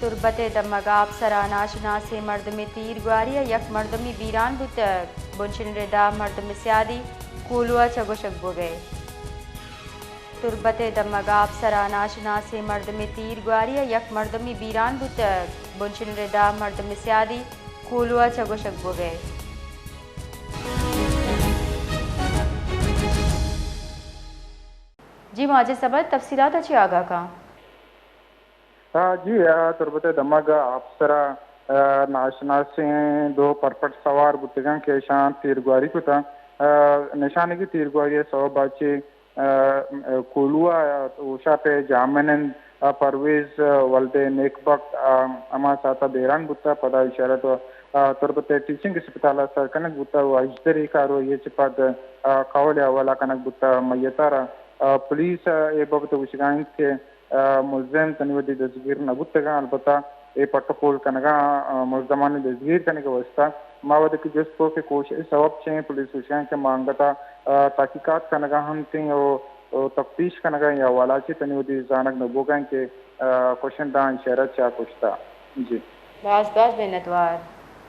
تربت ءِ دمگ ءَ آپسر ءَ ناشناسیں مردمے تیر گواری ءَ یک مردمی بیران بوتگ، بنشن ردا مردم سیادی کولو ءَ چگوشگ بوگ ءَ۔ تربت ءِ دمگ ءَ آپسر ءَ ناشناسیں مردمے تیر گواری ءَ یک مردمی بیران بوتگ، بنشن ردا مردم سیادی کولو ءَ چگوشگ بوگ ءَ۔ جی ماجد صبر، تفصیلات ءَ چی آگاہ کن؟ آ، جی، آ، تربت ءِ دمگ ءَ آپسر ءَ، آ، ناشناسیں دو پرپٹ سوار بوتگاں کہ ایشاں تیرگواری کتاں۔ آ، نشانگی تیرگواری ءِ سوب ءَ چہ، آ، کولو ءَ ہوشاپ ءِ جامنند، آ، پرویز، آ، ولد ءِ نیک بخت، آ، ہما ساعت ءَ بیران بوتگ۔ پدا ایشی ءَ را تو، آ، تربت ءِ ٹیچنگ اسپتال ءَ سر کنگ بوتگ ءُ ہژدہ ریکاروائی ءَ چہ پد، آ، کہول ءِ حوالہ کنگ بوتگ۔ میت ءَ را، آ، پولیس ءَ اے بابت ءَ گوشگ ءَ انت کہ آ، ملزم تنی وھدی دزگیر نہ بوتگاں، البتہ اے پٹ ءُ پول کنگ ءَ، آ، ملزمانی دزگیر کنگ ءِ واستہ ما وھدے کہ جست کت کہ کوش ءِ سوب چے ایں، پولیس گوشگ ءَ کہ ما انگت ءَ، آ، تحقیقات کنگ ءَ انت ایں ءُ، ءُ تفتیش کنگ ءَ ایں، اے حوالہ ءَ چہ تنی وھدی زانگ نہ بوگ ءَ ایں کہ، آ، کشندہاں ایشی ءَ را چیا کشتہ۔ جی۔ باز باز منتوار۔